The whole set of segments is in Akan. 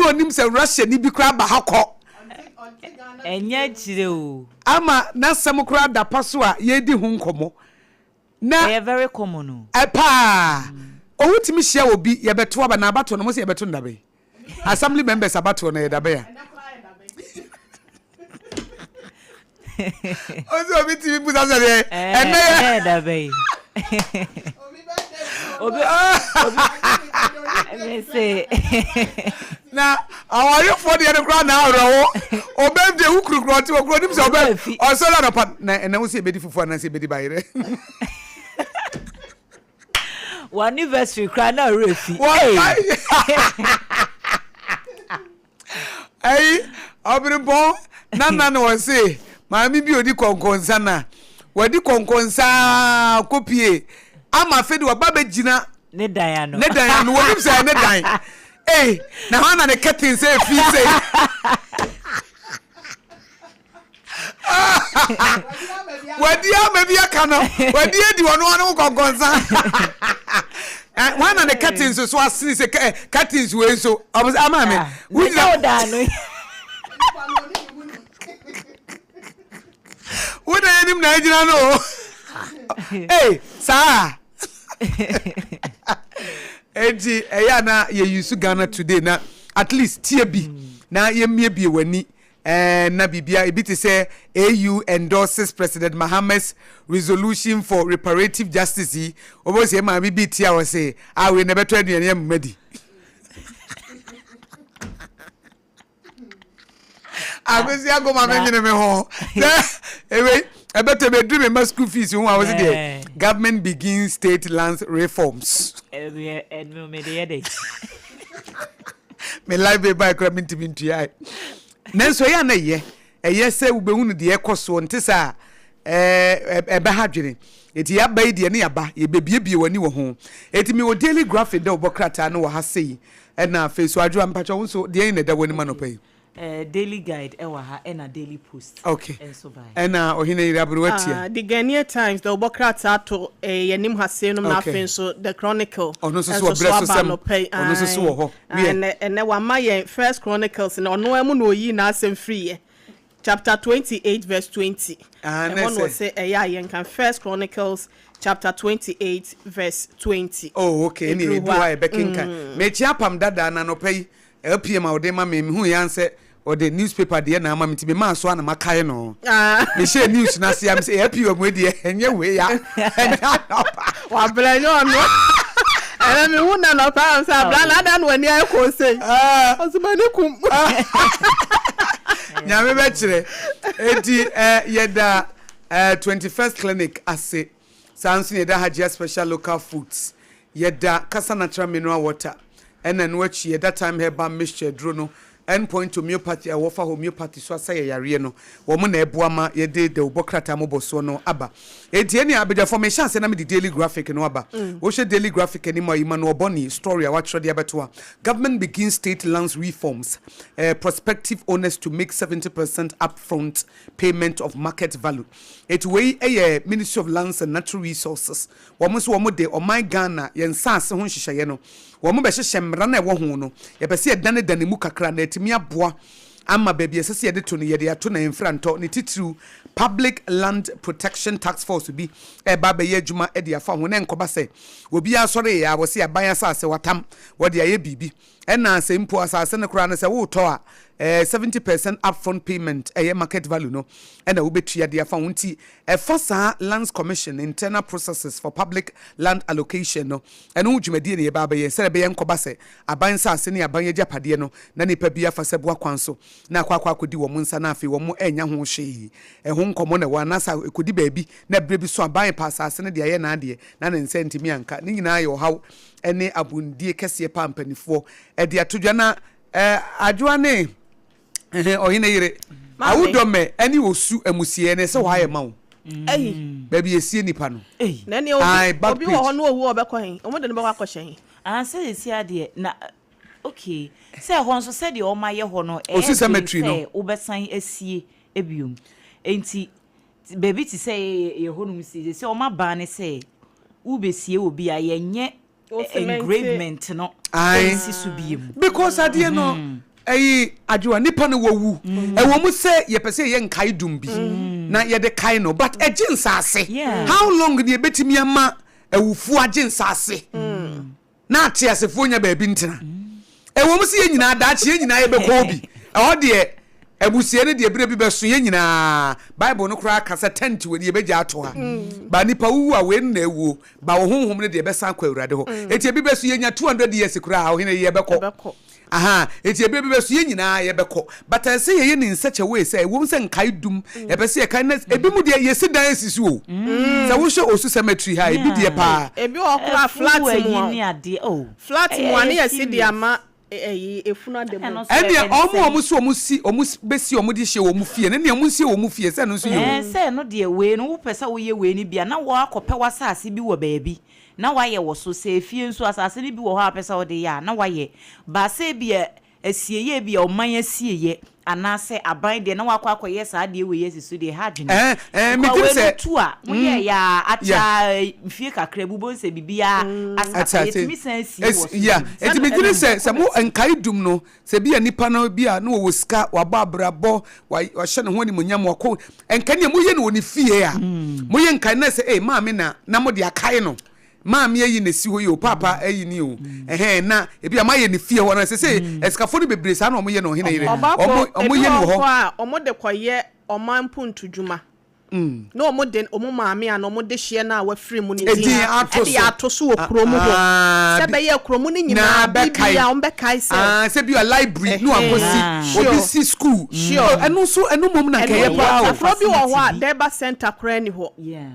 Na onim sɛ Russia ni bi koraa ba ha kɔ. Ɛnyɛ akyire o. Ama n'asɛm koraa da pa so a yɛredi ho nkɔmmɔ. Na. Ɛyɛ very common o. Ɛ paa. Owu tumi hyia obi, yɛbɛto aba, na abatoɔ no, mo se yɛbɛto no dabɛn? Assembly members abatoɔ no, ɛyɛ dabɛn a? Ɔsɛ obi tumi busa sɛ deɛ ɛnɛ yɛ. Ɛnɛ yɛ dabɛn. Obi obi mese. Na awarefoɔ deɛ no koraa na awerɛho. Ɔbɛn deɛ wo kuru kura ɔte wɔ kuro nim sɛ ɔbɛn ɔsɔre anɔpa na ɛnɛ wo sɛ yɛbɛdi fufuo anaasɛ yɛbɛdi bayerɛ. Wɔ anniversary koraa na ɔwerɛ fi. Ayi ɔberempɔn nana na ɔse maame bi odi kɔnkɔnsa na wadi kɔnkɔnsa kɔpie ama afei de waba bɛgyina ne dan ano ne dan ano wɔnim sɛ ne dan ei na hɔ na ne curtain sɛ efi sɛ wadi ama bi aka no wadi adi ɔno ano ho kɔnkɔnsa wɔn na ne curtains so asene sɛ eh, curtains wei nso ɔmo sɛ ama mi ah, wogyina wo na anim na agyina no o ee saa eti ɛyɛ a na yɛ use Ghana today na at least tie bi na yɛmmiebie w'ani Ɛɛ, na biribiara, ebi te sɛ AU endorses President Mahama's resolution for reparative justice yi, wobɛhu sɛ yɛn maame bi retie a ɔse, ah, wei na ɛbɛtɔ aduane ama madi. Akwesi agoma me nwene me ho. Sɛ ewei ɛbɛtɔ bɛduru me ma school fees ho a wɔsi deɛ government begins state lands reforms. Ɛnu mi de yɛ dɛ. Me life bɛ baa kura mi ntumi ntua. Nanso ɛyɛ na ɛyɛ ɛyɛ sɛ wobɛhu no deɛ ɛkɔ soɔ nte sɛ a ɛbɛha dwene. Eti yaba yi deɛ ne yaba yɛbɛbiebie w'ani wɔ ho. Eti mewɔ Daily Graphic dɛ wobɔ krataa no wɔ ha sei ɛna afei so adwoa mpakyɛ wo nso deɛn na ɛda w'anim anɔpa yi? Eh, Daily Guide ɛwɔ ha ɛna Daily Post okay. nso bae. Ɛna Ɔhene Yere Aberewa Tia. Ah, The Ghanaian Times, deɛ wɔbɔ krataa to eh, yɛn anim ha sei nom na Okay. afei nso The Chronicle Ɔno nso so nso wɔ so berɛ so aba sɛm. anɔpa yi. Ɔno nso so wɔ hɔ. Ae, Wiɛ. ɛnɛ, ɛnɛ wama yɛn First Chronicles no, ɔno ara mu na ɔyii n'asɛm firiiɛ. Chapter 28 verse 20. Ah, na Ɛhɔ na ɛsɛ. ɔse ɛyɛ a yɛnka First Chronicles chapter 28 verse 20. Oh, okay, ɛne Ɛduru ɛdu hɔ hɔ a a, yɛbɛkenkan. Mekyia apam dadaa no anɔpa yi. LPM a ɔde ma me, mehuu yɛn sɛ ɔde newspaper deɛ na ama me nti memaa so a na makae no. Ah. Mehyɛɛ news no ase a mesɛ LPM wei deɛ ɛnyɛ wei a ɛnyɛ anɔpa. Wabrɛ nyɛ ɔno. Ɛnɛ mehu na anɔpa a sɛ abra na ada na w'ani ayɛ kɔɔ sei. Ah. Ɔsɛ m'ani kum. Nyame bɛkyerɛ. Enti eh, yɛda eh, 21st Clinic ase. Saa nso na yɛda Hajia Special Local Foods, yɛda Kasa Natural Mineral Water, ɛna ɛno akyi yɛda Thyme Herbal Mixture aduro no, End Point Homeopathy a wɔfa homeopathy so asa yɛ yareɛ no, wɔn na ɛboa ma yɛde dawubɔ krataa mmobɔsoɔ no aba. Enti ɛnea abadwafoɔ mehyɛ aseɛ na mede Daily Graphic no aba. Wohwɛ Daily Graphic anim a, Emmanuel Bonney story a watwerɛ de abɛto a, Government begins state lands reforms, eh, prospective owners to make 70 percent upfront payment of market value. Eti wei yɛ Ministry of Lands and Natural Resources, wɔn nso wɔn de ɔman Ghana yɛn nsaase ho nhyehyɛeɛ no, wɔn bɛhyehyɛ mmara no a ɛwɔ ho no, yɛpɛ sɛ yɛdanedane mu kakra na atumi aboa ama baabi a ɛsɛ sɛ yɛde to no yɛde ato na ɛmfira ntɔ, ne titiriw Public Land Protection Task Force bi reba abɛyɛ adwuma de afa ho na ɛnkɔba sɛ obiara sɔreeɛ a wɔse aban asaase wɔatam wɔde ayɛ biribi. Ɛna sɛ mpo asase no koraa no sɛ woretɔ a, ɛɛ 70 percent upfront payment ɛyɛ market value no ɛna wobɛtua de afa ho nti ɛfa saa Lands Commission internal processes for public land allocation no ɛno ho dwumadie na yɛba abɛyɛ sɛdeɛ ɛbɛyɛ nkɔba sɛ aban nsase ne aban agyapadeɛ no na nipa bi afa sɛ boa kwan so na akɔ akɔ akɔdi wɔn nsa na afei wɔn ɛnya ho hwee ɛho nkɔmmɔ na ɛwɔ anaasɛ ɛkɔdi baabi na berɛ bi so aban pa asase no de ayɛ n'adeɛ na ne nsa ntumi anka ne nyinaa yɛ ɔhaw ne abondie kɛseɛ paa mpanifoɔ de ato dwa na eh, adwoa ne eh, ɔhene yere awodɔmɛ ne osu amusieɛ no ɛsɛ hɔ ayɛ ma wo baabi yɛsie nipa no Na ɛneɛ obi Ae, back obi wɔ hɔ page. na owu a ɔbɛkɔ he? Wɔn de no bɛkɔ akɔhyɛ he? Ah sɛ sɛsi adeɛ na okay sɛ ɛhɔ nso sɛdeɛ wɔn ayɛ hɔ no Osu ɛyɛ den cemetery no. sɛ wobɛsan asie biom nti Baabi te sɛ yɛ hɔnom sei, seesei wɔn aban ne sɛ wobesie obi a yɛnyɛ engravement no nsi so biem. Because adeɛ no mhm. Ɛyi adwoa nipa no wawu. Ɛwɔ mu sɛ yɛpɛ sɛ yɛyɛ nkae dum bi na yɛde kae no but ɛgye nsaase. How long na yɛbɛtumi ama awufoɔ agye nsaase na ateasefoɔ nya baabi ntena? Ɛwɔ mu sɛ yɛn nyinaa daakye yɛn nyinaa yɛbɛkɔ hɔ bi. Ɛhɔ deɛ abusua no deɛ berɛ bi bɛso yɛn nyinaa. Bible no koraa ka sɛ tent wei no yɛbɛgya ato ha. Ba nipa wowu a wei no na awuo. Ba wo honhom no deɛ ɛbɛsan akɔ Awurade hɔ. Enti ebi bɛso yɛnya 200 years koraa a ɔhene yɛbɛkɔ. Ahaa, enti ɛberɛ bi bɛso yɛn nyinaa yɛbɛkɔ, but ɛsɛ sɛ yɛyɛ no in such a way sɛ, ɛwom sɛ nkae dum, yɛpɛ sɛ yɛkae na ebi mu deɛ yɛsi dan asi so o. Sɛ wohwɛ Osu Cemetery ha a, ebi deɛ paa. Ebi wɔ hɔ koraa flat mu a, flat mu a ne yɛsi de ama ɛyi efunu ada mu. Ɛnneɛ wɔn a wɔn se wɔn si, wɔn bɛsi wɔn de hyɛ wɔn fie no, ɛnneɛ monsie wɔn fie, sɛ ɛno nso yɛ o. Ɛɛ, sɛ ɛno deɛ wei no wopɛ sɛ woyɛ wei no bi a, na woakɔpɛ w'asase bi wɔ baabi na wayɛ wɔ so. Sɛ efie nso, asase no bi wɔ hɔ a wopɛ sɛ wode yɛ a, na wayɛ. But sɛ ebia asieeɛ, ebia ɔman asieeɛ anaasɛ aban deɛ na wakɔ akɔyɛ saa adeɛ wei asi so deɛ, ɛha adwene. Ɛɛ, ɛɛ, Because megye wei di no sɛ, tu a, mm, moyɛeɛ ara, akyɛ yeah. ara, mfie kakra bi, wobɛhu sɛ biribiara asakra. Ate ase. Yɛtumi san sie wɔ Es, so yeah. bio. Enti megye di sɛ, sɛ mo nkae dum no, sɛ ebia nipa no, ebia na ɔwɔ sika, wabɔ abrabɔ, wa, wahyɛ ne ho animuonyam, wakɔ, nka nea moyɛ no wɔ ne fie a, moyɛ nkae no na sɛ, ei, maame na, na mode akae no. Maame ayi na esi hɔ yi o, paapa ayi ni o, ɛhɛn, na ebi a moayɛ ne fie hɔ na sese asikafo no bebree saa na wɔyɛ no ɔhene yere, Ɔba wɔn kɔ, ebi wɔyɛ no wɔ wɔ hɔ hɔ. a wɔde kɔyɛ ɔman mpontodwuma. Na wɔde wɔn maame anaa wɔn dehyeɛ no a wafiri mu no Edin din ato de so. ato so wɔ kurom hɔ, Ah, sɛ bi, ɛbɛyɛ kurom no na nyinaa bere bɛkae. biara wɔbɛkae sɛ, Ah, sɛ bi a library na ɛhɛn, wakɔsi, obi sure, si school. sure. Oh, ɛno nso, ɛno mmom na nka Ɛno ɛyɛ yɛ. paa Na o. kuro bi wɔ hɔ a, Facility bi. Durbar Centre koraa nni hɔ. Yeah.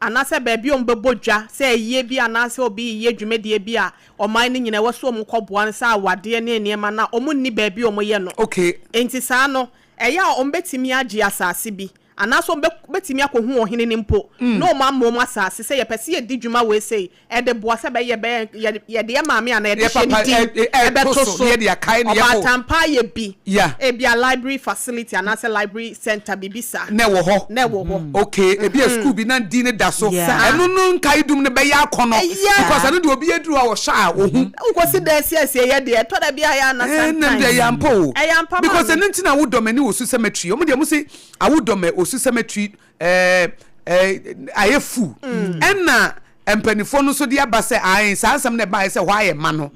Anaasɛ baabi a wɔbɛbɔ dwa, sɛ ayie bi anaasɛ obi reyɛ dwumadie bi a ɔman no nyinaa ɛwɔ sɛ wɔkɔboa no sɛ awadeɛ ne nneɛma no a, wɔnni baabi a wɔyɛ no. Okay. Enti saa no, ɛyɛ a wɔbɛtumi agye asase bi Anaasɛ wɔbɛtumi akɔhu ɔhene no mpo na wɔama wɔn asase sɛ yɛpɛ sɛ yɛdi dwuma wei sei de boa sɛ ɛbɛyɛ yɛbɛyɛ yɛde yɛn maame anaa yɛde hyɛ ne din bɛto so. Ɔbaatan pa ayɛ bi, ebia library facility anaasɛ library centre biribi saa. Na ɛwɔ hɔ. Na ɛwɔ hɔ. Okay, ebia sukuu bi na din no da so. Saa. Ɛno no nkaedum no bɛyɛ akɔnnɔ. Ɛyɛ. Because ɛno deɛ obi aduru hɔ a ɔhwɛ a ɔhu. Wokɔsi dan siesie yɛ deɛ, ɛtɔ da bi a ɛyɛ a na Ɛɛ, sometimes. ɛnna deɛ ɛyɛ ampa o. Ɛyɛ ampa Because maame. ɛno nti na wodɔ m'ani wɔ su cemetery. Wɔn deɛ wɔn se Awodɔmɛ osu cemetery ɛɛ ɛɛ ayɛ fu. Ɛna mpanimfoɔ no nso de aba sɛ ae saa nsɛm na ɛbaeɛ sɛ hɔ ayɛ ma no.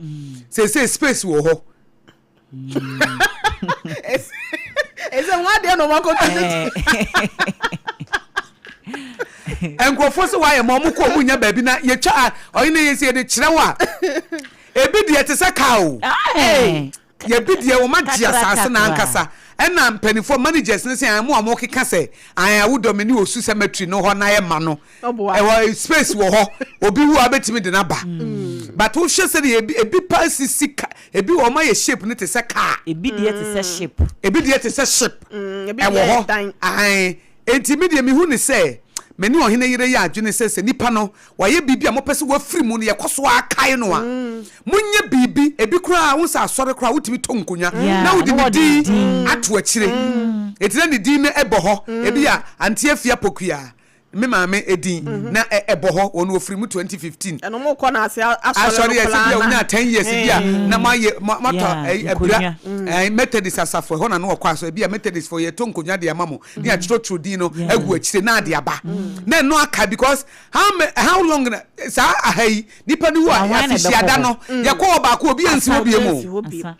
Seesei space wɔ hɔ. Ɛsɛ ho adeɛ na wɔn akɔtu ne Nkurɔfoɔ sɛ wɔayɛ ma wɔn kɔ wɔn nya baabi na yɛtwa a ɔyɛ ne yɛ sɛ yɛde kyerɛ wo a ebi deɛ te sɛ kaa o. Yɛbi deɛ wɔn agye asaase no ankasa ɛna mpaninfoɔ managers no sɛ ɛn mo a mo keka sɛ ae awodɔ me ne osu cemetery no hɔ na yɛ ma no ɛwɔ space wɔ hɔ obi wu a bɛtumi de no aba but wohwɛ sɛ deɛ ebi ebi paa sisi ka ebi wɔn ayɛ shape no te sɛ car Ebi deɛ te sɛ ship. Ebi deɛ te sɛ ship Ebi ɛwɔ deɛ hɔ dan. Ae enti me deɛ mehu ne sɛ me ne ɔhene yere yɛ adwene sɛ sɛ nipa no Wayɛ biribi a mopɛ sɛ wafiri mu no, yɛkɔ so ara kae no a, monyɛ biribi. Ebi koraa, wohu sɛ asɔre koraa, wotumi tɔ nkonnwa na wode ne din ato akyire. Enti na ne din no bɔ hɔ. Ebi a Auntie Afia Pokuaa, me maame din, na ɛbɔ hɔ. Wɔn wɔfiri mu 2015. Ɛno mokɔ no ase asɔre Asɔre no ɛsɛ bi a koraa na. onyaa 10 years bi a na moayɛ moatɔ abira Yeah, Methodist asafo ɛhɔ na na wɔkɔ asɔre. Ebi a Methodist fo yɛtɔ nkonnwa de ama mo ne yɛatwerɛtwerɛ din no agu akyire na ade aba. Na ɛno aka because How me how long na saa aha yi nipa no wu a Na hwan na ɛbɛkɔ afihyiada hɔ? no yɛkɔ hɔ baako obi ansi hɔ biem o Asa.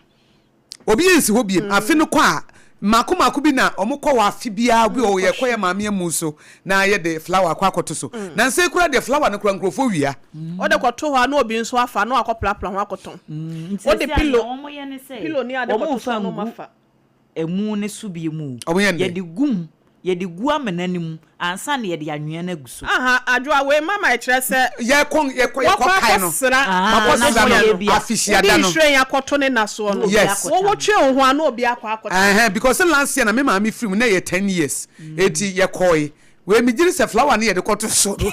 obi ansi hɔ biem afe no kɔ a mako mako bi na wɔn kɔ hɔ afe biara bi wɔ yɛkɔ yɛ maame amu so na yɛde flower akɔ akɔto so na nsa kura deɛ flower no kura nkurɔfoɔ wia. Wode kɔto hɔ a na obi nso afa na wakɔprapra ho akɔtɔn. Nti Wode seesei a nea pillow wɔyɛ ne sɛ pillow ne ade kɔto so wɔmfa a na ngu wɔafa. amu no so bio mu. Ɔmo yɛ no dɛn? Yɛde gu mu, yɛde gu amena no mu ansa na yɛde anwea no agu so. Aha, Adwoa, wei mama ɛkyerɛ sɛ Yɛkɔ yɛkɔ wakɔ yɛkɔ kae no. akɔsra Ah, Makɔ na sra wɔyɛ no bi a. wode afihyiada no. nhwiren akɔto ne nna soɔ no, Obi Yes. wo akɔtam. wotwe wo ho a na obi akɔ akɔtam. Ɛhɛn, because sɛ last year na me maame firi mu na ɛyɛ 10 years. Eti yɛkɔe. Wei me gyiri sɛ flower no yɛde kɔto so no.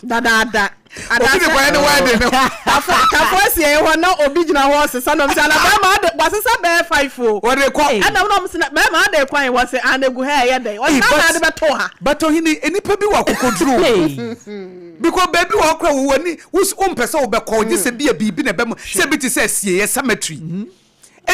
Dadaada. Obi de kɔyɛ ne wedding no. Tafo tafo asie hɔ na obi gyina hɔ ɔsesa na ɔmo sɛ ana bɛrima ade wasesa bɛyɛ five o. Wɔde kɔ. Ɛna ɔmo sɛ bɛrima ade kwan wɔ sɛ ana egu ha ɛyɛ dɛn ɔsɛ ana ade bɛto ha. But ɔhene nnipa bi wɔ akokoduro o. Because baabi wɔ hɔ koraa wɔ w'ani wo wompɛ sɛ wobɛkɔ gye sɛ bi a biribi na ɛbɛma sɛ bi te sɛ asieɛ cemetery.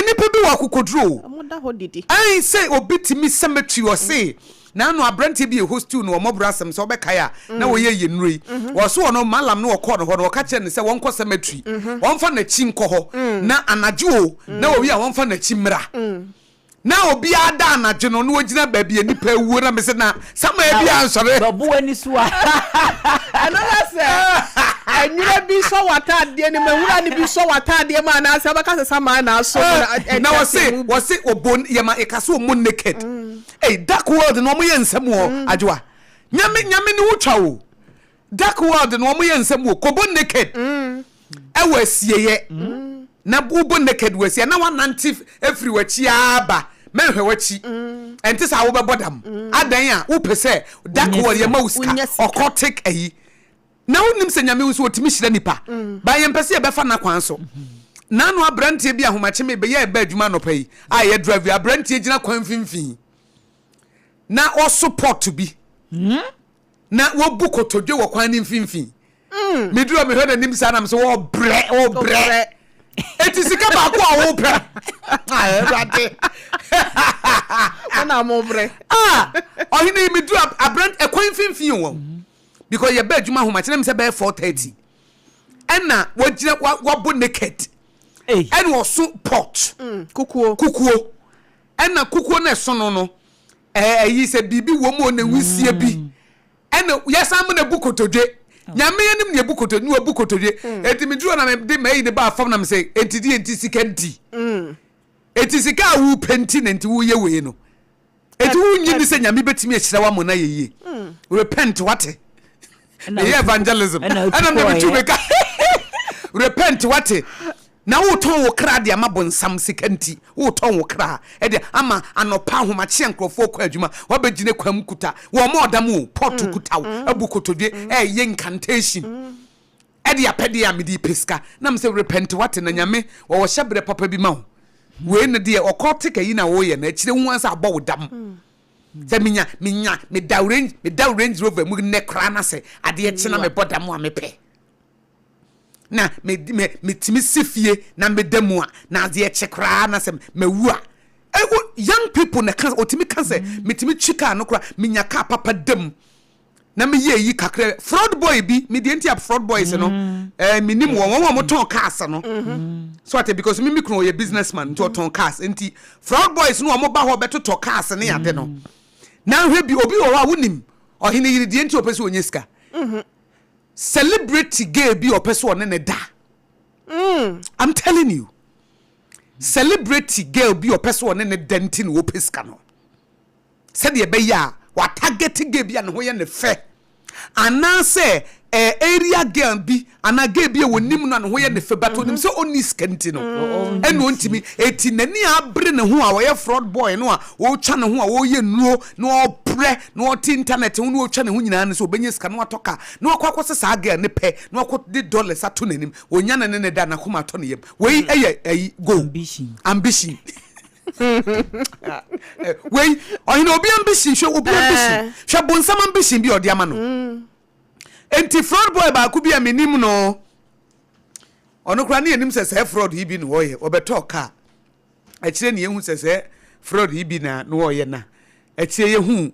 Nnipa bi wɔ akokoduro o. Ɔmo da hɔ didi. Ae sɛ obi tumi cemetery ɔse naano abranteɛ bi ɛhostiw no wɔ mmɔborɔ asɛm sɛ wobɛkae a na wɔyɛ yɛ nnuro yi wɔse ɔno malam no wɔkɔɔ no hɔ no wɔka kyerɛ no sɛ wɔnkɔ cemetery wɔmfa nakyi nkɔ hɔ na anadwo o na wɔwie a wɔmfa nakyi mmra na obiara da anadwo no na wɔgyina baabi a nnipa awuo na mese na samaa bi ansɔre. Bɛbo w'ani so a. Ɛno na sɛ nwura bi sɔ w'ataadeɛ no mu, nwura no bi sɔ w'ataadeɛ mu anaasɛ wobɛka sɛ samaa na asɔ mu na Na wɔse wɔse wɔbɔ yɛma yɛka sɛ wɔmmɔ naked. Ei dark world no wɔyɛ nsɛm wɔ adwoa. Nyame nyame ne wo twa o. Dark world no wɔn yɛ nsɛm o kɔbɔ naked ɛwɔ asieyɛ na wobɔ naked wɔ asieyɛ na wanante efiri w'akyi aba mɛnhwɛ w'akyi ɛnte saa wobɛbɔ dam adan a wopɛ sɛ dark world yɛ ma wo sika occultic ayi na wonim sɛ nyame nso otumi hyira nipa ba yɛn pɛ sɛ yɛbɛfa n'akwan so n'ano aberanteɛ bi ahomakye me bɛyɛ ɛbɛ adwuma anɔpa yi a yɛ drive aberanteɛ gyina kwan mfimfini na ɔso pot bi. Na wabu kotodwe wɔ kwan no mfimfini. Meduru a mehwɛ n'anim saa na mesɛ wɔbrɛ wɔbrɛ. Eti sika baako a wopɛ. Awurade. Ɛna mo brɛ. Ah, ɔhene yi meduru abrant ɛkwan mfimfini wɔ. Because yɛbɛ adwuma ahomakye na mesɛ bɛyɛ 4:30. Ɛna wagyina wabɔ naked. Ɛna ɔso pot. Kukuo. Kukuo. Ɛna kukuo no ɛso no no ɛyi sɛ biribi wɔ mu o na nwusie bi ɛna yɛsan mo na bu kotodwe nyame anim na ebu kotodwe na wabu kotodwe eti mi duro na mi de ma eyi ne ba fam na mi sɛ eti di eti sika nti eti sika a wopɛ nti na nti woyɛ wei no eti wonyi ni sɛ nyame betumi ahyira wa mo na yɛ yie repent wate. Meyɛ evangelism ɛna na metu me ka repent wate na wotɔn wo kra de ama bonsam sika nti wotɔn wo kra ɛde ama anɔpa ahomakye nkurɔfoɔ kɔ adwuma wabɛgyina kwam kuta wɔn ma ɔdam o pɔt kuta wo abu kotodwe ɛyɛ incantation ɛde apɛdeɛ a mede pɛ sika na mesɛ repent wate na nyame wɔwɔ hyɛberɛ papa bi ma wo wei no deɛ ɔkɔte kayi na woyɛ no akyire ho ansa abɔ wo dam Sɛ menya menya meda range meda range rover mu nnɛ koraa na sɛ adeɛ kye na mebɔ dam a mepɛ na me me metumi si fie na meda mu a na adeɛ kye koraa na sɛ mawu a ɛwɔ young people na ka otumi ka sɛ metumi twi kaa no koraa menya kaa papa da mu na meyɛ eyi kakra fraud boy bi me deɛ nti a fraud boys no mm. eh, menim wɔn wɔn a wɔtɔn cars no mm-hmm. so ate because me me kunu ɔyɛ business man nti ɔtɔn cars nti fraud boys no wɔn ba hɔ bɛtotɔ cars ne ade no mm. na ahwɛ bi obi wɔ hɔ a wonim ɔhene yiri deɛ nti ɔpɛ sɛ ɔnyɛ sika mm-hmm. celebrity gay bi ɔpɛ sɛ ɔne ne da mm. I'm telling you celebrity girl bi ɔpɛ sɛ ɔne ne da nti na ɔpɛ sika no. Sɛdeɛ ɛbɛyɛ a watagɛte girl bi a ne ho yɛ no fɛ anaasɛ eh, area girl bi anaa girl bi a wɔnim no a ne ho yɛ ne fɛ but onim sɛ ɔnni sika nti no ɛna ɔntumi eti n'ani abere ne ho a ɔyɛ fraud boy no a ɔretwa ne ho a ɔreyɛ nnuro na ɔbrɛ na ɔte internet ho na ɔretwa ne ho nyinaa no sɛ ɔbɛnya sika na watɔ car na wakɔ akɔsɛ saa girl ne pɛ na wakɔ de dollars ato n'anim ɔnya ne ne ne da n'akoma atɔ ne yam wei ɛyɛ ɛyi go Ambition. Ambition. Wei ɔhene obi ambition hwɛ obi ambition hwɛ bonsam ambition bi a ɔde ama no nti fraud boy baako bi a menim no ɔno koraa ne yɛnim sɛ sɛ fraud yi bi na ɔyɛ ɔbɛtɔɔ kaa akyire ne yɛhu sɛ sɛ fraud yi bi na na ɔyɛ na akyire yɛhu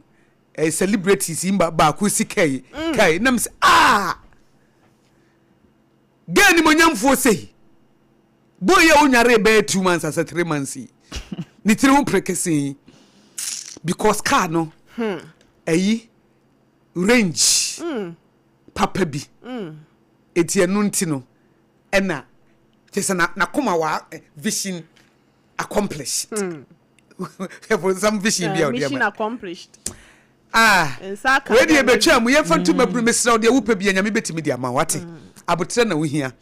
eh, celebrities yi baako si kaa yi kaa yi nam sɛ ah gay nimonyamfoɔ sei Boy yi a onwaree bɛyɛ 2 months asɛ 3 months yi ne tiri ho pere kesee because car no ɛyi range papa bi eti ɛno nti no ɛna kyɛ sɛ na n'akoma wa vision accomplished ɛfo vision bi a ɔde Mission ama accomplished. Ah, Nsa aka wei deɛ deɛ bɛtwa mu yɛmfa nto mabunu mesrɛ wo deɛ wopɛ bia nyame bɛtumi de ama wo wate abotrɛ na wohia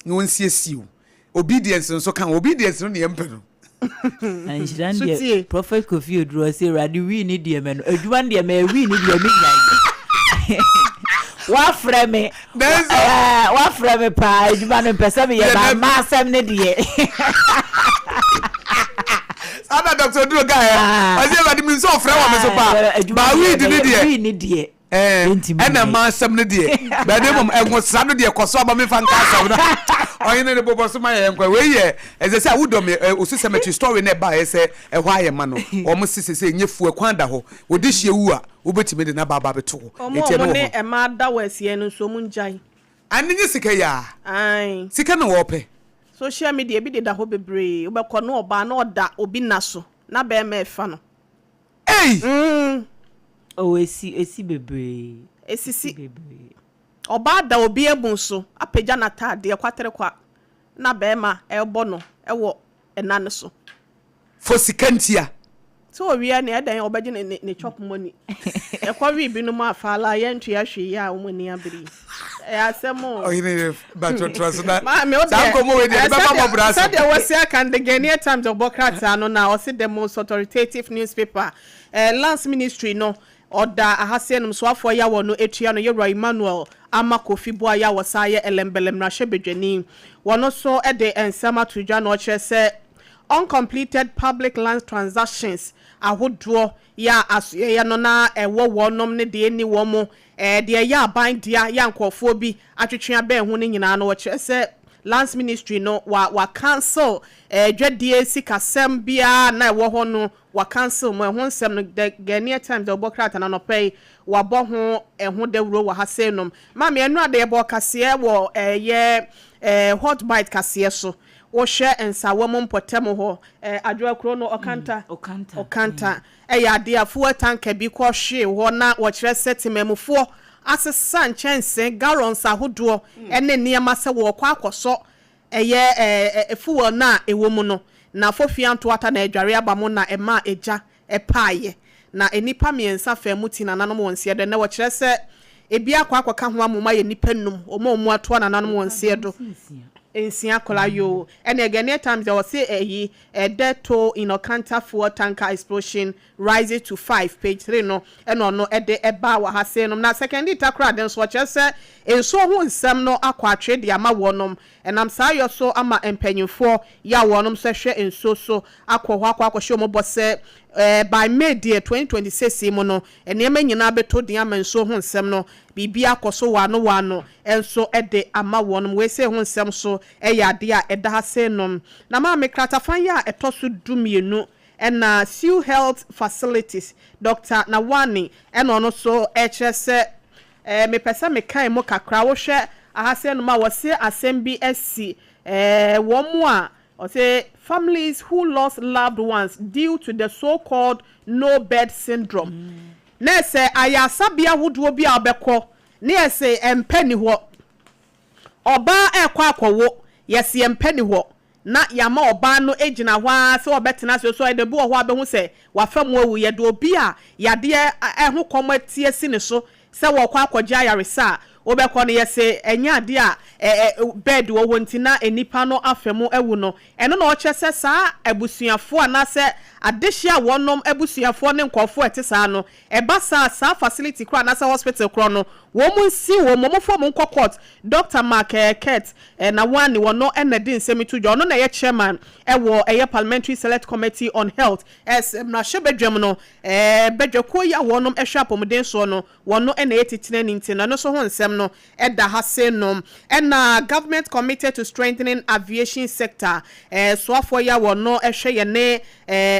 na wɔnsiesie wo obedience nso ka ho obedience no ne yɛmpɛ no. Na nhyira no So deɛ tie. Prophet Kofi Oduro ɔsɛ Awurade wii ne deɛ mɛ no adwuma no deɛ mɛ wii ne deɛ me nya wafrɛ me Nanso- ɛɛ wafrɛ me paa adwuma no mpɛ sɛ meyɛ Deɛ ba na- mma asɛm ne deɛ. Saa na Dr. Oduro kaeɛ Ah. ɔsɛ awurade mi nso ɔfrɛ wɔ me so paa Ah, adwuma baa no weed ne mɛyɛ, deɛ wii ne deɛ. Yɛntumi Ɛna nyɛ. Ma asɛm no deɛ bɛde mmom ɛnwosra no deɛ kɔ so aba mefa nka asɛm no ɔhene no bobɔ so ma yɛ nkwa. Wei yɛ ɛsɛ sɛ wodɔ me Osu Cemetery story no ɛbaeɛ sɛ ɛhɔ ayɛ ma no wɔn se sɛ ɛnyɛ fuo ɛkwan da hɔ wɔde hyia wu a wobɛtumi de n'aba aba abɛto hɔ. Ɔmo Enti a ɛno ɔmo wɔ ne hɔ. Mmaa da wɔ asie no nso, ɔmo ngyae. Ane nye sika yi a Ae. Sika na wɔpɛ. Social media ebi deda hɔ bebree. Wobɛkɔ na ɔbaa na ɔda obi na so na bɛrima ɛfa no. Ei! Oh, esi bebree. Esisi. Esi bebree. Ɔbaa da obi ebu so apagya n'ataadeɛ kwatere kwa na bɛrima ɛrebɔ no ɛwɔ ɛna no so. For sika ntia. Sɛ owia ne ɛdɛn ɔbɛgye ne chop money. Ɛkɔ wi binom afaala yɛntua hwee yi a wɔn ani abere yi. Ɛyɛ asɛm o. Ɔhene batɔtɔ so na Maame o. Saa nkɔmmɔ wei deɛ bɛba mɔbrɛ asɛm. Sɛdeɛ wɔsi aka no, The Ghanaian Times ɔbɔ krataa no na ɔsi the most authoritative newspaper. Lands Ministry no ɔda ahaseɛ nom soafoɔ yɛ wɔ no etua no yɛwura Emmanuel Ama Kofi Boa yɛ a wɔsan yɛ Ellembelle mmarahyɛbadwani. Wɔn nso de nsɛm ato dwa na ɔkyerɛ sɛ uncompleted public land transactions ahodoɔ yɛ a asoɛyɛ no na ɛwɔ wɔnom ne deɛ ɛni wɔn mo deɛ ɛyɛ aban dea yɛ nkurɔfoɔ bi atwetwe abɛn ho no nyinaa no, wɔkyerɛ sɛ Lands Ministry no wa cancel dwadie sikasɛm biara na ɛwɔ hɔ no, wa cancel mu. Ɛho nsɛm no, The Ghanaian Times de ɔbɔ krataa na nɔpɛ yi wabɔ ho ɛho dawuro wɔ ha sei nom. Maame, ɛno ade yɛbɔ kaseɛ wɔ ɛyɛ Hot Bite kaseɛ so. Wɔhwɛ Nsawa mu mpɔtam hɔ Adwoa kuro no Ɔkanta. Ɔkanta. Ɔkanta ɛyɛ adeɛ a fuel tanker bi kɔhwee hɔ na wɔkyerɛ sɛ temamufoɔ asesa nkyɛnsee, gallons ahodoɔ ɛne nneɛma sɛ wɔrekɔ akɔsɔ ɛyɛ fuel no a ɛwɔ mu no na fofia ntoata na adware aba mu na ɛma egya ɛpaeɛ na nnipa 3 fɛn mu ti nananom wɔn nseɛ do. Ɛnɛ wɔkyerɛ sɛ ebi akɔ akɔka ho amoma yɛ nnipa 5 wɔn a wɔn atoa nananom wɔn nseɛ do. 6 akɔla yoo. Ɛna Ghanaian Times deɛ wɔse ɛyi death toll in Okanta fuel tanker explosion rises to 5, page 3 no ɛna ɔno ɛde ɛba wɔ ha sei nom. Na Sekondi Takoradi nso ɔkyerɛ sɛ nsuo ho nsɛm no akɔ atwe de ama wɔnom. Ɛnam saa yɔ so ama mpanyinfoɔ yɛ a wɔnom nso hwɛ nsuo so akɔ hɔ akɔhyɛ wɔn bɔ sɛ by May deɛ 2026 yi mu no nneɛma nyinaa bɛtɔ din ama nsuo ho nsɛm no biribi akɔ so wano wano nso ɛde ama wɔnom. Wɔesi ho nsɛm so ɛyɛ adeɛ a ɛda ha sei nom. Na maame, kratafan yi a ɛtɔ so 12 ɛna Sue Health Facilities Dr Nawani ɛna ɔno nso ɛkyerɛ sɛ mepɛ sɛ mekan mu kakra. Wohwɛ ahasɛ nom a wɔse asɛm bi asi wɔn mu a ɔsɛ families who lost loved ones due to the so-called no bed syndrome na ɛsɛ ayasabea ahodoɔ bi a ɔbɛkɔ ne yɛsɛ mpɛ ni hɔ. Ɔbaa ɛkɔ akɔwo, yɛsɛ mpɛ ni hɔ na yàmà ɔbaa no gyina hɔ ara sɛ ɔbɛtena ase so. Ɛde bi wɔ hɔ a bɛho sɛ wafa mu awu. Yɛde obi a yadeɛ ɛho kɔm atie si ne so sɛ wɔkɔ akɔgye ayaresa a wobɛkɔ no yɛsɛ ɛnyɛ adeɛ a ɛɛ bed wɔ hɔ nti na nipa no afa mu awu no. Ɛno na ɔkyerɛ sɛ saa abusuafoɔ anaasɛ adehyɛ a wɔnom abusuafoɔ ne nkɔfoɔ ɛte saa no ɛba saa facility korɔ anaasɛ hospital korɔ no wɔn mu nsi wɔn fɔ wɔn nkɔ court. Dr Mark Kurt Nawani wɔn no ɛna de nsɛm to dwa. Ɔno na ɛyɛ chairman ɛwɔ ɛyɛ Parliamentary Select Committee on Health ɛsɛ mmarahyɛbadwam no badwakuo yi a wɔnom ɛhwɛ apɔmuden soɔ no. Wɔn no ɛna ɛyɛ titire ne nti no ɛno nso ho nsɛm no ɛda ha se nom. Ɛna government committed to strengthening aviation sector, soafoɔ yi a wɔn no ɛhwɛ yɛn ne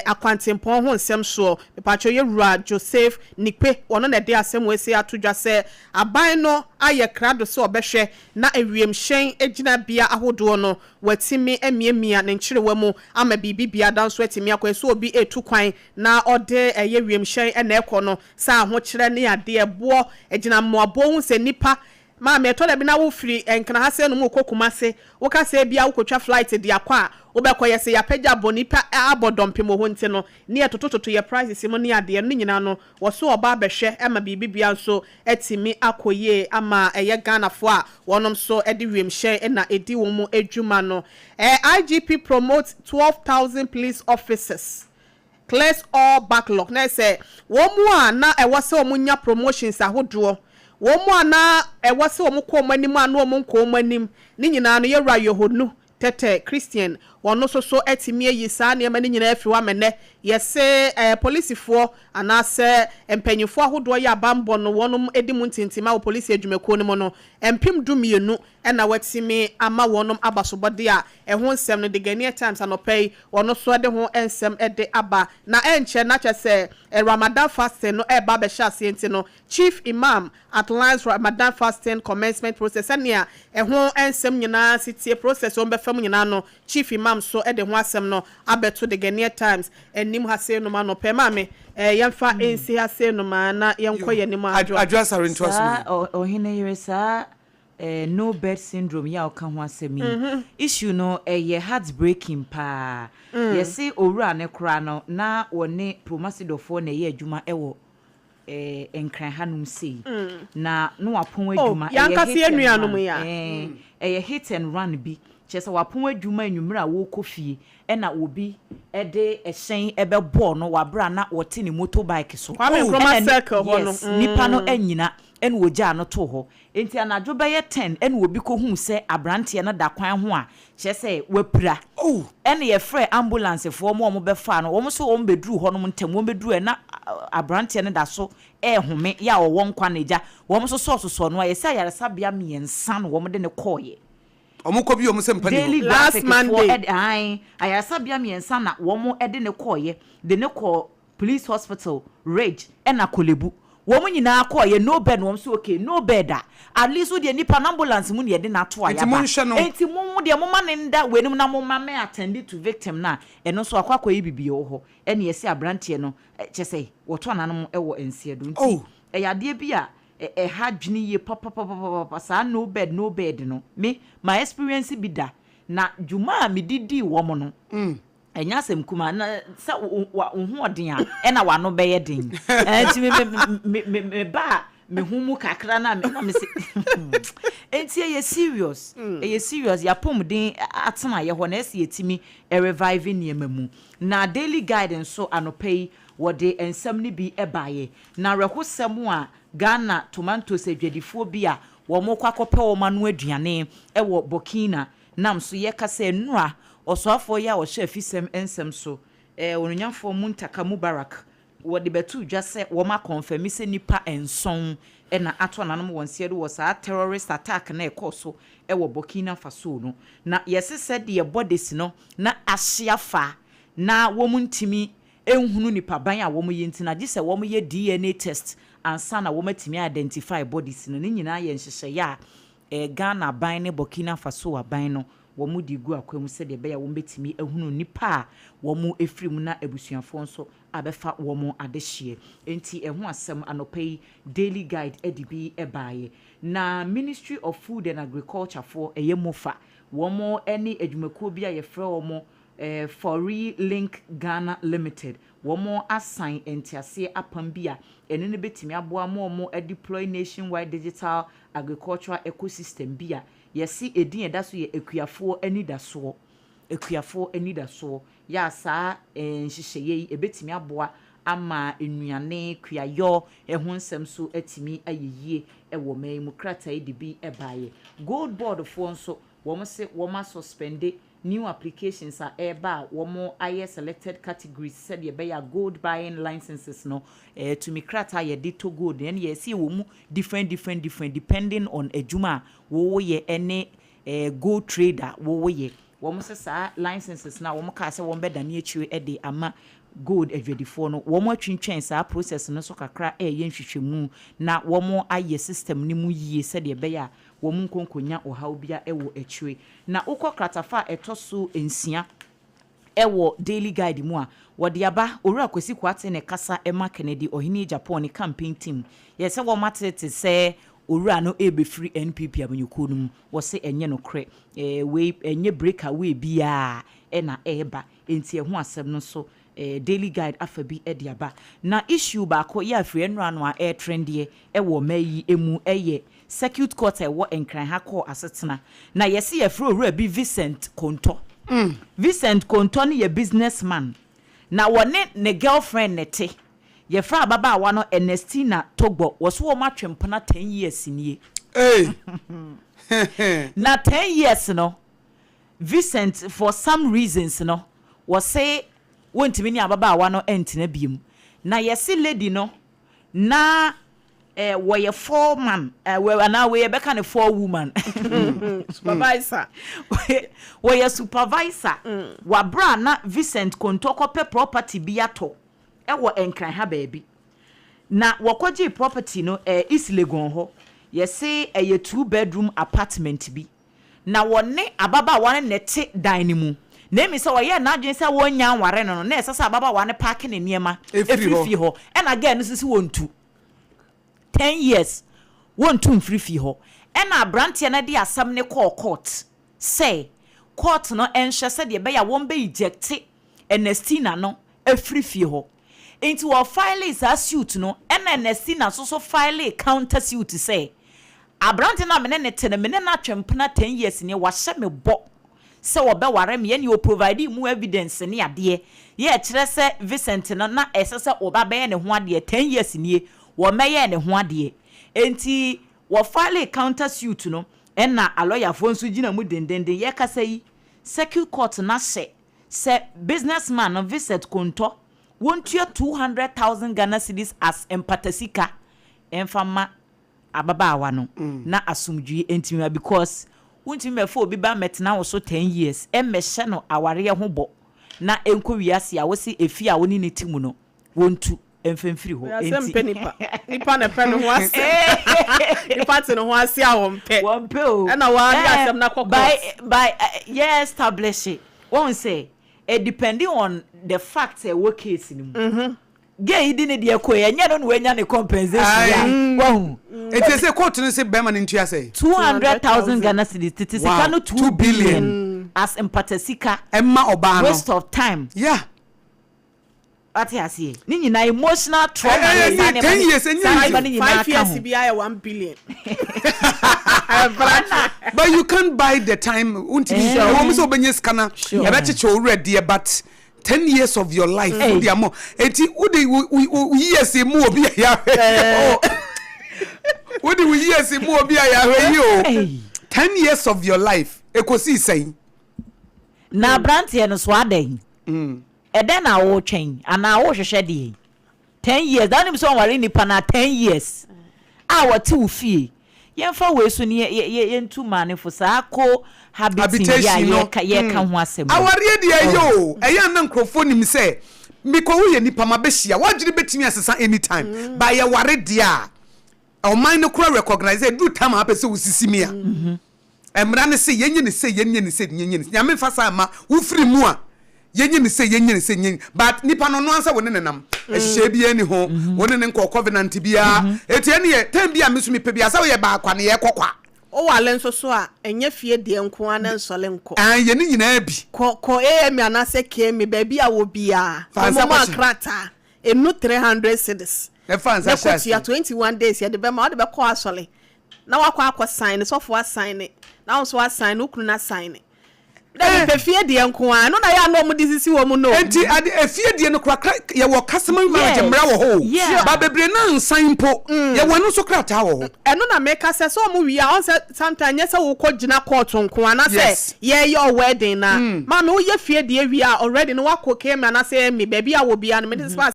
akwantempɔn ho nsɛm soɔ, mipatwa yɛwura Joseph Nikpe, wɔn na ɛde asɛm wɔ esi ato dwa sɛ aban no ayɛ krado sɛ ɔbɛhwɛ na ewiemhyɛn gyinabea ahodoɔ no wɔatumi amiamia ne nkyerewa mu ama biribi biada nso atumi akɔ so. Obi etu kwan na ɔde ɛyɛ wiemhyɛn ɛna ɛkɔ no sɛ ahokyerɛ ne adeɛ boɔ gyina mmoaboɔ ho sɛ nipa. Maame, ɛtɔ dɛbi na wofiri Nkran ha sɛ no mu kɔ Kumase, woka sɛ bia wokɔtwa flight de akɔ a wobɛkɔ yɛ sɛ yɛapagya abɔ nipa abɔ dɔmpem wɔ hɔ nti no ne yɛtotototo yɛ prices mu ne adeɛ no nyinaa no wɔso ɔba abɛhwɛ ama biribi bia nso atumi akɔ yie ama ɛyɛ Ghanafoɔ a wɔnom nso de wiemhyɛn na ɛdi wɔn mu adwuma no. IGP promote 12,000 police officers, clears all backlog. Na sɛ wɔn mu a na ɛwɔ sɛ wɔn nya promotions ahodoɔ, wɔn mu a na ɛwɔ sɛ wɔn kɔ wɔn anim a na wɔn nkɔ wɔn anim ne nyinaa no, yɛwura Yohonu Tete Christian wɔn. Wɔno nso so atumi ayi saa nneɛma no nyinaa afiri hɔ ama nnɛ yɛse polisifoɔ anaasɛ mpanyinfoɔ ahodoɔ yɛ abanbɔ no wɔnom di mu ntintima wɔ polisi adwumakuo no mu no 12,000 na watumi ama wɔnom abasobɔde a ɛho nsɛm no The Ghanaian Times anɔpa yi wɔno nso de ho nsɛm de aba. Na ɛnkyɛ na kyerɛ sɛ Ramadan fasting no ɛreba abɛhyɛ aseɛ nti no Chief Imam outlines Ramadan fasting commencement process sɛnea ɛho nsɛm nyinaa si tie, process a wɔbɛfa mu nyinaa no Chief Imam nso de ho asɛm no abɛto The Ghanaian Times anim ha sei nom anɔpa yi. Maame, yɛmfa nsi ha sei nom a na yɛnkɔ yɛn anim adwoa. Adwoa Asare ntoa so Saa ma yɛn. Ɔhene yere saa no bed syndrome yi a ɔka ho asɛm yi, issue no ɛyɛ heart breaking paa. Yɛse owura ne koraa no na wɔne Promasidorfoɔ na ɛyɛ adwuma ɛwɔ Nkran hanom sei na na wapɔn adwuma. Ɛyɛ Yɛankasa hit yɛn and nuanom run yi a. Ɛyɛ hit and run bi kyerɛ sɛ wapɔn adwuma anwummerɛ a wɔrekɔ fie ɛna obi ɛde ɛhyɛn ɛbɛbɔɔ no wabere a na wɔte ne motorbike so. Kwame Nkrumah Ɛna Circle hɔ no. Yes, nipa no anyina ɛna ogyaa no too hɔ. Nti anadwo bɛyɛ 10 ɛna obi kɔhuu sɛ aberanteɛ no da kwan ho a kyerɛ sɛ wapira. Ɛna yɛfrɛ ambulancefoɔ ma wɔn bɛfaa no. Wɔn nso wɔn bɛduru hɔnom ntɛm. Wɔn bɛduru ɛna aberanteɛ no da so ɛɛhome yɛ a ɔwɔ nkwa na agya. Wɔn nso sɔɔsosɔ no a yɛsɛ ayaresabea mmiɛnsa na wɔn de no kɔɔyɛ. Ɔmo kɔ bi ɔmo sɛ mpa ni Daily hɔ. Last Graphic foɔ Monday. Ɛde ae ayaresabea mmiɛnsa na wɔn ɛde ne kɔɔyɛ, de ne kɔɔ Police Hospital, Ridge ɛna Korle Bu. Wɔn nyinaa kɔɔyɛ, no bed na wɔn nso okay, no bed a at least wo deɛ nipa no ambulance mu na yɛde no ato a Nti yaba. monhwɛ no. Nti mo deɛ moma ne nda wei nom na moma me attend to victim no a ɛno nso akɔ akɔyɛ bibi wɔ hɔ. Ɛna yɛsi aberanteɛ no kyɛ sɛ wɔto ananom wɔ nseɛ do. Nti ɛyɛ adeɛ bi a ɛha dwene yie papapapapa saa no bed, no bed no. Me ma experience bi da na dwuma a mede dii wɔn no ɛnyɛ asɛm kuma na sɛ wo ho ɔden a ɛna w'ano bɛyɛ den. Nti me ba a me ho mu kakra na me na me se nti ɛyɛ serious, ɛyɛ serious. Yɛapɔmuden atena yɛ hɔ na ɛsɛ yɛtumi revive nneɛma mu. Na Daily Guide nso anɔpa yi wɔde nsɛm no bi baeɛ na awerɛhosɛm a Ghana tomatoes adwadifoɔ bi a wɔn kɔ akɔpɛ wɔn ano aduane wɔ Burkina nam so yɛka sɛ nnura ɔsoafoɔ yi a ɔhyɛ afisɛm nsɛm so, ononyafoɔ Muntaka Mubarak, wɔde bɛto dwa sɛ wɔn akɔnfɛmi sɛ nipa 7 ɛna ato ananom wɔn nseɛ do wɔ saa terrorist attack na ɛkɔɔ so ɛwɔ Burkina Faso no. Na yɛse sɛ deɛ bodies no na ahyia fa na wɔn ntumi nhunu nipa ban a wɔn yɛ nti na gye sɛ wɔn yɛ DNA test ansa na wɔn atumi identify bodies no. Ne nyinaa yɛ nhyehyɛeɛ a Ghana aban ne Burkina Faso aban no wɔn de gu akwan mu sɛdeɛ ɛbɛyɛ a wɔn bɛtumi ahunu nipa a wɔn efiri mu na abusuafoɔ nso abɛfa wɔn adehyeɛ. Nti ɛho asɛm anɔpa yi Daily Guide ɛde bi ɛbaeɛ. Na Ministry of Food and Agriculture foɔ, ɛyɛ MOFA, wɔn ɛne adwumakuo bi a yɛfrɛ wɔn Fori Link Ghana Limited, wɔn asan nteaseɛ apam bi a ɛno no bɛtumi aboa ma wɔn deploy nationwide digital agricultural ecosystem bi a yɛsi edin ɛda so yɛ Akuafoɔ Anidasoɔ. Akuafoɔ Anidasoɔ yɛ a saa nhyehyɛeɛ yi ebɛtumi aboa ama nnuane kuayɔ ɛho nsɛm so atumi ayɛ yie ɛwɔ ɔman yi mu. Krataa yi de bi ɛbaeɛ. Gold Board foɔ nso wɔn se wɔn asuspend new applications a ɛreba a wɔn ayɛ selected categories sɛdeɛ ɛbɛyɛ a gold buying licenses no tumi krataa yɛde to gold ɛne yɛsi wɔ mu different different different depending on adwuma a wɔwɔyɛ ɛne gold trader wɔwɔyɛ. Wɔn sɛ saa licenses na wɔn kaa sɛ wɔn bɛdane akyire ɛde ama gold adwadifoɔ no, wɔn atwintwɛn saa process no so kakra ɛreyɛ nhwehwɛmu na wɔn ayɛ system no mu yie sɛdeɛ ɛbɛyɛ a wɔn nkonkonya ɔhaw bia ɛwɔ akyire. Na wokɔ kratafa a ɛtɔ so 6 ɛwɔ Daily Guide mu a wɔde aba, Owura Kwasi Kwate ne kasa ɛma Kennedy Ɔhene Japan ne campaign team yɛ sɛ wɔn atete sɛ owura no ɛrebɛfiri NPP amanyɔkuo no mu. Wɔsɛ ɛnyɛ nokorɛ, wei ɛnyɛ break away biara ɛna ɛreba. Nti ɛho asɛm no nso Daily Guide afa bi ɛde aba. Na issue baako yɛ afiri nnora no a ɛretrendeɛ ɛwɔ ɔman yi emu ɛyɛ Circuit Court a ɛwɔ Nkran ha kɔɔ asetena na yɛsi yɛfrɛ owura bi Vincent Kontɔ. Vincent Kontɔ no yɛ businessman na wɔne ne girlfriend ne te, yɛfrɛ ababaawa no Ernestina Togbo. Wɔso wɔn atwe mpena 10 years nie. Hey. Na 10 years no Vincent, for some reasons no, wɔse wɔntumi ne ababaawa no ntena biom. Na yɛse lady no na wɔyɛ foreman anaa wɔyɛ bɛka ne forewoman. Supervisor. Wɔyɛ supervisor. Wabra na Vincent Konto kɔpɛ property bi atɔ ɛwɔ Nkran ha baabi. Na wɔkɔgye property no East Legon hɔ. Yɛse ɛyɛ two bedroom apartment bi. Na wɔne ababaawa no na ɛte dan no mu. Na emi sɛ ɔyɛ n'adwene sɛ wɔnya nware no, na ɛsɛ sɛ ababaawa no pack ne nneɛma efiri hɔ. Fie hɔ. Ɛna girl no nso sɛ wɔntu. 10 years wɔntu mfiri fie hɔ. Ɛna aberanteɛ no de asɛm ne kɔɔ court sɛ court no nhwɛ sɛdeɛ ɛbɛyɛ a wɔn bɛ eject Ernestina no afiri fie hɔ. Nti wɔ file saa suit no, ɛna Ernestina nso so file counter suit sɛ aberante no a mene ne te no, mene no atwe mpena 10 years nie, wahyɛ me bɔ sɛ wɔbɛware me, ɛne ɔprovide mu evidence ne adeɛ yɛ kyerɛ sɛ Vincent no na ɛsɛ sɛ ɔba bɛyɛ ne ho adeɛ. 10 years nie, wɔmɛyɛ ne ho adeɛ. Nti wɔfile counter suit no, ɛna alɔyafoɔ nso gyina mu dendenden. Yɛkasa yi, circuit court na hyɛ sɛ businessman no, Vincent Konto, wɔntua 200,000 Ghana cedis as mpatasika ɛmfa ma ababaawa no na asomdwie ntumi ma, because wontumi mɛfa obi ba mɛtena wo so 10 years, ɛmmɛhyɛ no awareɛ ho bɔ na ɛnkɔ wiase a wosi efi a wo ne ne ti mu no, wɔntu mfɛmfiri hɔ. Asɛm mpɛ nipa, nipa na pɛ ne ho ase, nipa te ne ho ase a wɔmpɛ. Wɔmpɛ o. Ɛna wɔade asɛm na kɔ court. By yɛ establish wɔn sɛ depending on the fact ɛwɔ case no mu, gay yi di ne deɛ kɔ yɛ, ɛnyɛ no na wanya ne compensation a wahu. Eti sɛ court no sɛ bɛrima no ntua sɛ 200,000 Ghana cedis, tete sika no, 2 2 billion. Billion as mpatasika. Ɛma ɔbaa no. Waste of time. Wate aseɛ, ne nyinaa emotional trauma. Ne saa nneɛma 10 years, ɛnyɛ saa easy. nneɛma no nyinaa 5 ka years ho. bi ayɛ 1 billion. But you can't buy the time. Wontumi wɔn sɛ wobɛnya sika na ɛbɛkyekyɛ wo werɛ deɛ, but 10 years of your life wode ama. Eti wode wo years mu obi a yɛahwɛ o, wode wo years mu obi a yɛahwɛ yi o. 10 years of your life ekosi sɛn? Na aberanteɛ no so adɛn? Ɛdɛn na wotwɛn anaa wohwehwɛ deɛ? 10 years daa nim sɛ ɔnware nipa na 10 years a wɔte wo fie. Yɛmfa wei so ne yɛntu maanefo saa cohabiting yi a habitation no. yɛka ho asɛm no. Awareɛ deɛ ɛyɛ o, ɛyɛ ana nkurɔfoɔ nim sɛ mekɔ woyɛ nipa ma bɛhyia woadwene bɛtumi asesa anytime, ba yɛware deɛ a, ɔman no kora recognize sɛ duru time a wapɛ sɛ wosisi mi a, mmara no sɛ yɛnyɛ ne sɛ, yɛnyɛ ne sɛ, yɛnyɛ ne sɛ. Nyame mfa saa ma wofiri mu a, yɛnyɛ ne sɛ, yɛnyɛ ne sɛ, yɛnyɛ. But nipa no ansa wo ne ne nam ɛhyehyɛ biara ni ho, wo ne ne nkɔ covenant biara. Eti ɛne yɛ time bi a me so mepɛ bi a sɛ woyɛ baakwa ne yɛkɔ kwa. Wowale nso so a, ɛnyɛ fie deɛ nko ara na nsɔle nkɔ. An yɛ ne nyinaa bi. Kɔ AMA anaasɛ KMA, baabi a wɔ biara. Fa nsa ɔmo ma kɔhyɛ. Krataa enu 300 cedis. Ɛfa nsa na hyɛ kɔtua ase. 21 days yɛde bɛma wode bɛkɔ asɔle na wakɔ akɔ sign ne, sɔfo asign ne, na wo nso asign ne, wo kunu no asign ne na mepɛ fie deɛ nko ara ɛno na yɛ a na ɔmo de sisi wɔ mu no. Enti ade efie deɛ no korakora, yɛwɔ customary marriage mmara wɔ hɔ o. Ba bebree na nsan mpo yɛwɔ ɛno nso krataa wɔ hɔ. Ɛno na meka sɛ ɔmo wie a, ɔn sɛ sometimes nyɛ sɛ wokɔ gyina court nko anaasɛ yɛyɛ ɔ wedding na maame woyɛ fie deɛ wie a, already no wakɔ KMA anaasɛ ɛmi baabi a wɔ biara no mede sɛ.